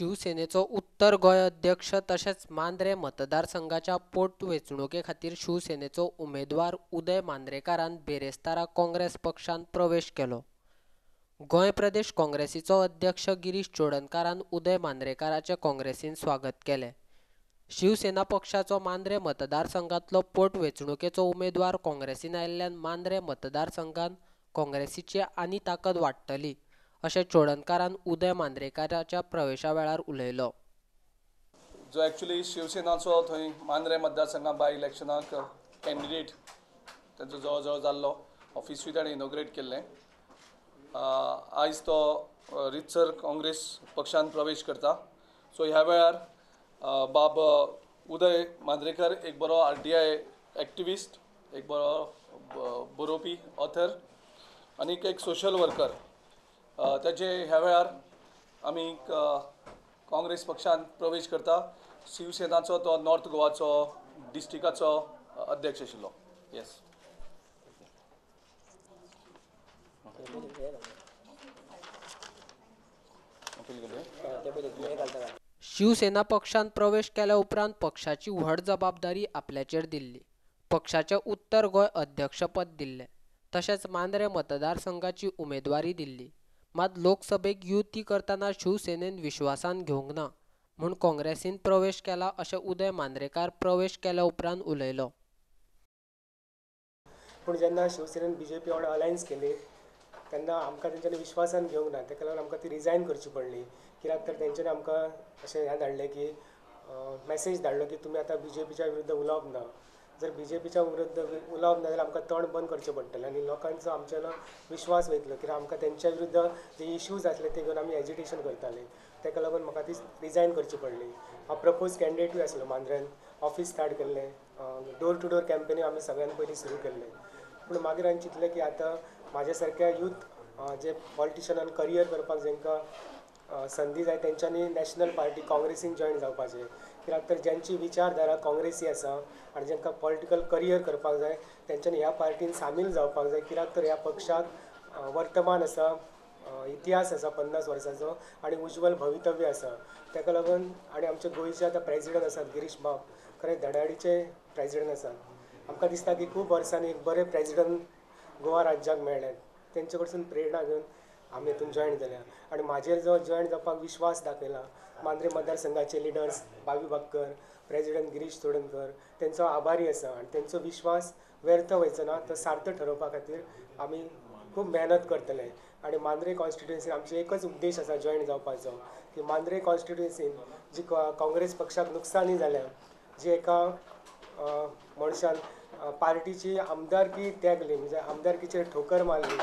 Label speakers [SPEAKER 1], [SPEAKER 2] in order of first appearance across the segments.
[SPEAKER 1] शिवसेनेचो उत्तर गोंय अध्यक्ष तशेंच मांद्रें मतदारसंघाच्या पोटवेंचणुके खातीर शिवसेनेचो उमेदवार उदय मांद्रेकारान बिरेस्तारा काँग्रेस पक्षांत प्रवेश केलो. गोंय प्रदेश काँग्रेसीचो अध्यक्ष गिरीश चोडणकारान उदय मांद्रेकाराचें काँग्रेसीन स्वागत केलें. शिवसेना पक्षाचो मांद्रें मतदारसंघांतलो पोटवेंचणुकेचो उमेदवार काँग्रेसीन आयिल्ल्यान मांद्रें मतदारसंघांत काँग्रेसीची आनी ताकद वाडटली अशें चोडणकारान उदय मांद्रेकाराच्या प्रवेशा वेळार उलयलो.
[SPEAKER 2] जो एक्चुअली शिवसेनाचो थंय मांद्रें मतदारसंघा बाय इलेक्शनाक कॅन्डिडेट तांचो जवळ जवळ जाल्लो ऑफिसूय ताणें इनॉग्रेट केल्लें. आयज तो रितसर काँग्रेस पक्षान प्रवेश करता. सो ह्या वेळार बाब उदय मांद्रेकर एक बरो RTI activist, एक बरो बरोवपी ऑथर आनी एक सोशल वर्कर, ताजे ह्या वेळार आमी काँग्रेस पक्षान प्रवेश करता. शिवसेनाचो तो नॉर्थ गोवाचो डिस्ट्रिक्टाचो अध्यक्ष आशिल्लो. येस.
[SPEAKER 1] शिवसेना पक्षान प्रवेश केल्या उपरांत पक्षाची व्हड जबाबदारी आपल्याचेर दिल्ली. पक्षाचें उत्तर गोंय अध्यक्षपद दिल्लें तशेंच मांद्रें मतदारसंघाची उमेदवारी दिल्ली. मात लोकसभेक युती करतना शिवसेनेन विश्वासान घेवंक ना म्हूण काँग्रेसीन प्रवेश केला अशें उदय मांद्रेकार प्रवेश केल्या उपरांत उलयलो.
[SPEAKER 3] पूण जेन्ना शिवसेनेन बीजेपी वांगडा अलायन्स केली तेन्ना आमकां तेंच्यांनी विश्वासान घेवंक ना, ताका लागून आमकां ती रिजायन करची पडली. कित्याक तर तेंच्यांनी आमकां अशें हें धाडलें की मॅसेज धाडलो की तुमी आतां बीजेपीच्या विरुद्ध उलोवप ना. जर बीजेपीच्या विरुद्ध उलोवप ना जाल्यार आमकां तोंड बंद करचें पडटलें आनी लोकांचो आमच्यान विश्वास वयतलो. कित्याक आमकां तेंच्या विरुद्ध जे इश्यूज आसले ते घेवन आमी एजिटेशन करताले, ताका लागून म्हाका ती रिजायन करची पडली. हांव प्रपोज कॅन्डिडेटूय आसलो मांद्र्यान, ऑफीस स्टार्ट केल्लें, डोर टू डोर कॅम्पेनूय आमी सगळ्यान पयलीं सुरू केल्लें. पूण मागीर हांवें चिंतलें की आतां म्हाज्या सारक्या यूथ जे पॉलिटिशनान करियर करपाक जांकां संदी जाय तेंच्यांनी नॅशनल पार्टी काँग्रेसीन जॉयन जावपाचें. कित्याक तर ज्यांची विचारधारा काँग्रेसी आसा आनी जांकां पॉलिटिकल करियर करपाक जाय तेंच्यांनी ह्या पार्टीन सामील जावपाक जाय. कित्याक तर ह्या पक्षाक वर्तमान आसा, इतिहास आसा 50 वर्सांचो आनी उज्ज्वल भवितव्य आसा. ताका लागून आनी आमचे गोंयचे आतां प्रेजिडंट आसात गिरीश बाब, खरें धडाडीचे प्रेजिडंट आसात. आमकां दिसता की खूब वर्सांनी एक बरे प्रेजिडंट गोवा राज्याक मेळ्ळे, तेंचे कडसून प्रेरणा घेवन आमी हितून जॉयन जाल्या. आनी म्हाजेर जो जॉयन जावपाक विश्वास दाखयला मांद्रें मतदारसंघाचे लिडर्स बाबी बाक्कर, प्रेजिडंट गिरीश चोडणकर, तेंचो आभारी आसा आनी तेंचो विश्वास व्यर्थ वयचो ना, तो सार्थ ठरोवपा खातीर आमी खूब मेहनत करतले. आनी मांद्रें कॉन्स्टिट्युएन्सीन आमचो एकच उद्देश आसा जॉयन जावपाचो की मांद्रें कॉन्स्टिट्युएन्सीन जी काँग्रेस पक्षाक नुकसानी जाल्या, जी एका मनशान पार्टीची आमदारकी त्यागली, म्हणजे आमदारकीचेर ठोकर मारली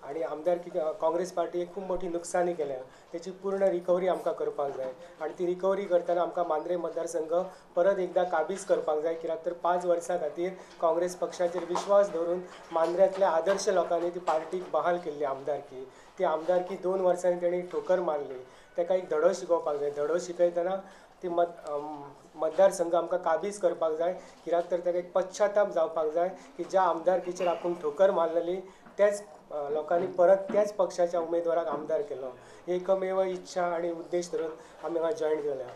[SPEAKER 3] आनी आमदारकी काँग्रेस पार्टीक खूब मोठी नुकसानी केल्या, तेची पूर्ण रिकवरी आमकां करपाक जाय. आनी ती रिकवरी करतना आमकां मांद्रें मतदारसंघ परत एकदां काबीज करपाक जाय. कित्याक तर 5 वर्सां खातीर काँग्रेस पक्षाचेर विश्वास दवरून मांद्र्यांतल्या आदर्श लोकांनी ती पार्टीक बहाल केल्ली आमदारकी, ती आमदारकी 2 वर्सांनी तेणी ठोकर मारली. ताका एक धडो शिकोवपाक जाय. धडो शिकयतना ती मतदारसंघ आमकां काबीज करपाक जाय. कित्याक तर ताका एक पश्चाताप जावपाक जाय की ज्या आमदारकीचेर आपूण ठोकर मारलेली त्याच लोकांनी परत त्याच पक्षाच्या उमेदवाराक आमदार केलो. एकमेव इच्छा आनी उद्देश धरून आमी हांगा जॉयन केल्या.